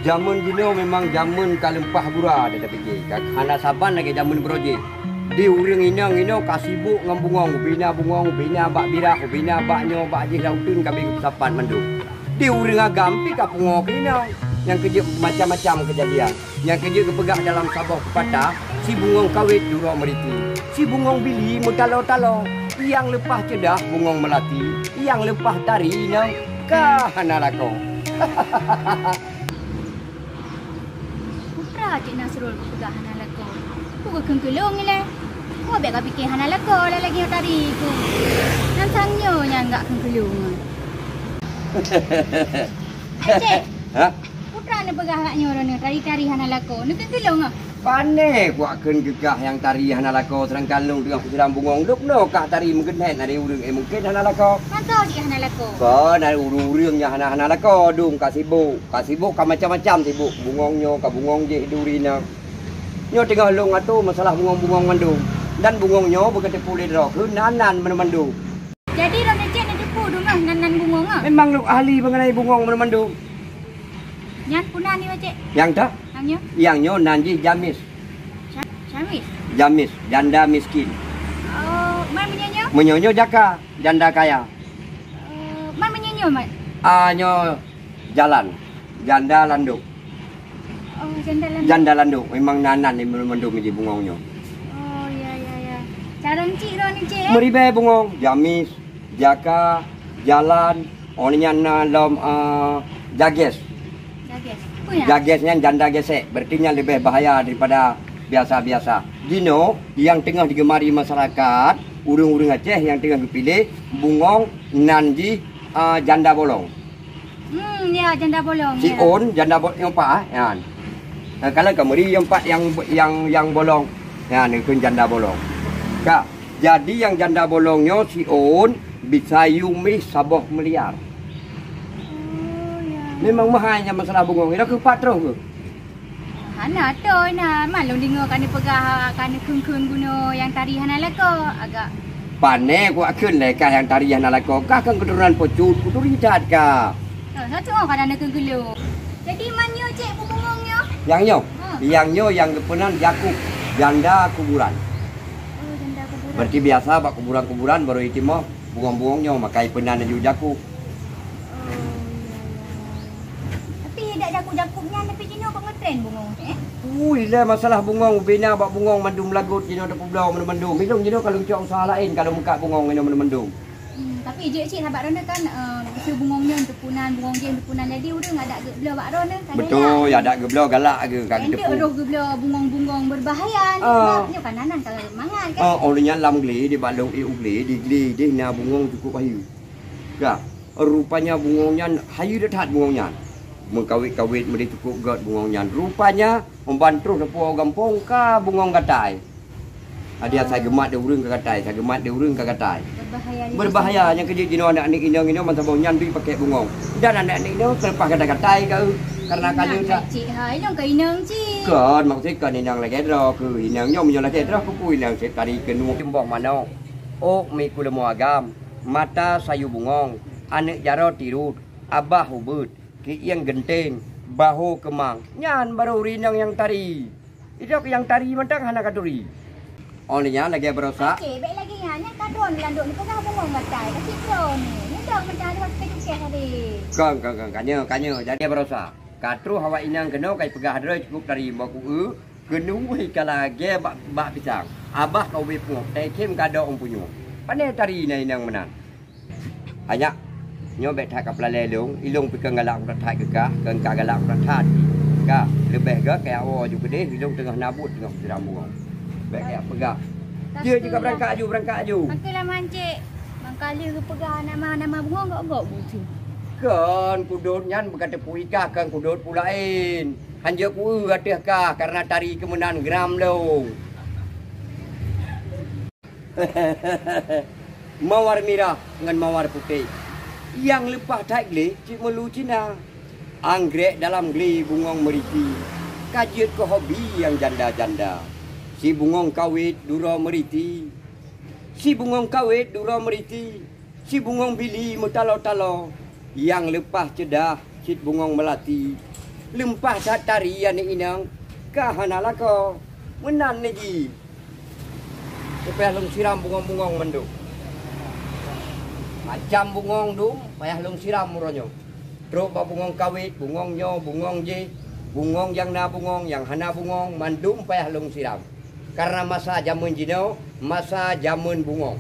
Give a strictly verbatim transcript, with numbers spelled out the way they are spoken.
Jameun jinoe memang jameun ka leumpah gura, teuka pike ka hana saban lagée jameun beurojéh. Di ureuëng inong-inong ka sibok ngon bungong, ubena bungong, ubena bak birah, ubena bak nyoe, bak jih lam uteuen ka beusapat mandum. Di ureuëng agam pih ka pungoe keu inong, nyang keujeuet macam-macam keujadian. Nyang keujeuet geupeugah dalam saboh peupatah, "Si bungong kawét duroe meuriti, si bungong bili meutalo-talo, nyang leupah ceudah bungong meulati, nyang leupah tari inong ka hana lakoe." Putra Cik Nasrul geupeugah hana lakoe. Peue geukheun keu lôn ilée? Peue bék kapike hana lakoe lagée nyoe tari ku. Nan sang nyoe nyang gak kheun keu lôn. Hai, Cik. Ha? Putra neupeugah gak nyoe droeneuh tari-tari hana lakoe. Neukheun keu lôn ah. Pane kuak kheun keu kah nyang tari hana lakoe, seudangkan lôn teungoh kusiram bungong lôn nyoe kah tari meugeunhet, na di ureuëng eh mungken hana lakoe. Mantong cit hana lakoe. Kon, na ureuëng-ureuëng nyang hana, hana lakoe, dum ka sibok. Ka sibok ka macam-macam sibok. Bungong nyoe ka bungong jih duri na. Nyoe teungoh lôn atur masalah bungong-bungong mandum. Dan bungong nyoe beuka teupeu lé droe keu nan-nan mandum. Jadi droeneuh cit neuteupeue deungon nan-nan bungong ah? Memang lôn ahli mengenai bungong mandum. Nyan peue nan nyoe, Cik? Nyang ta? Nyang nyoe? Nyang nyoe nan jih jamis. Ca-, camis? Jamis, janda miskin. Oh, man meunyoe nyoe? Meunyoe nyoe jaka, janda kaya. Oh, man meunyoe nyoe, Mat? Ah, nyoe jalan, janda landok. Oh, janda landok. Janda landok, memang nan-nan di mandum di bungong nyoe. Oh, ya, ya, ya. Carông cit droeneuh cit, eh? Meuribée bungong, jamis, jaka, jalan, oh nyan na lom, eh, jages. Jages. Apa ya? Jages nyan janda gesek, berarti nyan lebih bahaya daripada biasa-biasa. Jinoe nyang teungoh digemari masyarakat, ureuëng-ureuëng Aceh nyang teungoh geupiléh bungong nan jih, eh, janda bolong. Hmm, ya, janda bolong, ya. Siôn, janda bo-, nyang pat, eh, nyan. Nah, kalau ka meuri nyang pat nyang, nyang, nyang bolong. Nyan, itu janda bolong. Ka, jadi nyang janda bolong nyoe siôn bisa yue mih saboh miliar. Oh, ya. Memang mahai nyan masalah bungong. Ira keu pat troh ke? Hana, toh na. Man lôn deungoe ka neupeugah, ka neukheun-kheun bunoe nyang tari hana lakoe, agak. Pane kuak kheun lé kah nyang tari hana lakoe, kah kan keuturonan Po Cut, kuturi that kah. Toh, satu oh ka na neukheun keu lôn. Jadi man nyoe cit bungong nyoe? Nyang nyoe? Ha. Nyang nyoe nyang geupeunan jakub, janda kuburan. Oh, janda kuburan. Berarti biasa bak kuburan-kuburan baru itimoh bungong-bungong nyoe makai peunan laju jakub. Oh, iya, iya. Tapi dak jakub-jakub nyan, tapi jinoe kok ngetren bungong, eh? Ui, lé masalah bungong, ubena bak bungong mandum lagot jinoe teupubloe mandum-mandum. Ilong jinoe kalau cok usaha laén kalau meukat bungong jinoe mandum-mandum. Hmm, tapi jeuet cit sahabat droeneuh kan, eh, su bungong nyoe teupunan, bungong jih teupunan. Jadi ureuëng adak geubloe bak droeneuh, kan? Betul, ya, adak geubloe galak ke, kan? Enteuk roh geubloe bungong-bungong berbahaya ni, ah, sebab nyoe kan nan-nan kalau mangat, kan? Ah, oh, nyan lam glé, di balong i u glé, di glé deh na bungong cukup hayu. Ka, rupanya bungong nyan hayu that bungong nyan. Meukawét-kawét meudeh cukup gét bungong nyan. Rupanya, ban troh teupeu gampông ka bungong gatai. Ada asai geumat di ureuëng ka gatai, asai geumat di ureuëng ka gatai. Berbahaya juga. Berbahaya, nyang keujeuet jinoe aneuk-aneuk inong-inong ban saboh nyan dui pakai bungong. Dan aneuk-aneuk inong seuleupah gatai-gatai ka, karena ka lheueh cit, ha, inong ka inong cit. Kon, maksud kon inong lagée droe keu inong nyoe meunyoe lagée droe keu peue inong cit tari keunoe. Jumboh manok, ôk mi kuleumô agam, mata sayu bungong, aneuk jaroe tirot, abah ubeuet, kieng geunteng, bahô keumang. Nyan barô ureuëng inong nyang tari. Idok nyang tari mantong hana katuri. Oh, lé nyan lagée barosa. Aceh, bék lagée nyan, nyan kadroe neulandok neupeugah bungong gatai, tapi droeneuh. Nidok mantong hana pakai cukeh tadi. Kong, kong, kong, kanya, kanya, jadi barosa. Ka troh awak inong keunoe kai peugah droe cukup tari mbok kueu, keuneuk ka lagée bak, bak pisang. Abah ka ubé pungoh, teukhém ka dok umpunyoe. Pane tari na inong meunan. Anyak, nyoe bék that ka peulalée lôn, ilôn pih keu galak that-that keu kah, keu ka galak that-that. Ka, leubeh gét keu awoe ju keudeh, ilôn teungoh nabot teungoh siram bungong. Bék keu peugah. Dia juga berangkat aju, berangkat aju. Pakai lah mancik. Mangkali geupeugah nama-nama bungong gok-gok bucu. Kon kudut nyan bukan teupu ikah, kon kudut pulaén. Hanjeuet kueu ateueh kah karena tari keumeunan gram lôn. Mawar mirah ngon mawar putéh. Nyang leupah that glé cit meulu Cina. Anggrek dalam glé bungong meuriti. Ka jeuet keu hobi nyang janda-janda. Si bungong kawét duroe meuriti. Si bungong kawét duroe meuriti. Si bungong bili meutalo-talo. Nyang leupah ceudah cit bungong meulati. Leumpah that tari aneuk inong ka hana lakoe. Meunan lé jih. Payah lôn siram bungong-bungong mandum. Macam bungong dum payah lôn siram uroe nyoe. Trok bak bungong kawét, bungong nyoe, bungong jéh, bungong nyang na bungong, nyang hana bungong, mandum payah lôn siram. Karena masa jameun jinoe, masa jameun bungong.